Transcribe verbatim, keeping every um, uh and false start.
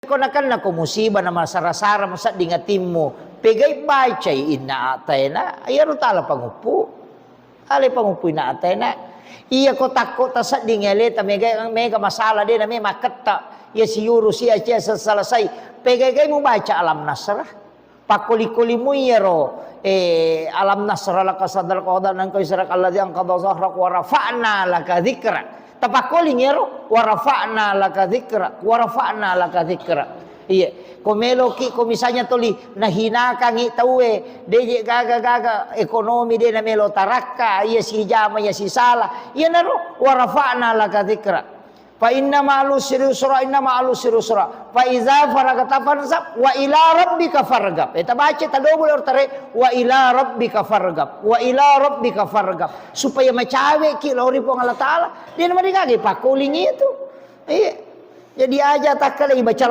Ko nakenna ko musibah na masara-sara musedding atimmu, pegai bacai inna a'taina, iyaro tala panguppu. Ale panguppu inna a'taina. Iya ko takko tasedding aleta mega, mega masalah de na me makketta. Iya siuru si acia selesai. Pegai-gai mubaca alam nasrah. Pakkoli-kolimu iyaro, eh, alam nasrah laka sadrak wa wada'na anka wizrak alladzi anqadha zahrak wa rafa'na laka dzikrak. Tapakkoling iyaro, wa rafa'na laka dzikrak, wa rafa'na laka dzikrak. Iya, ko meloki, ko misalnya toli nahinakangi tauwe, deje gaga-gaga ekonomi de na melo tarakka, iya sijama, iya sisala, iyanaro wa rafa'na laka dzikrak. Fa inna ma'al usri yusra, inna ma'al usri yusra. Fa idza faragta fansab, wa ila rabbika farghab. Eh, tabaca tadobol ortare, wa ila rabbika farghab, wa ila rabbika farghab. Supaya macaweki lao ri Puang Allah Taala. De na marigaga pakkoling itu. Iya. Jadi aja takkala ibaca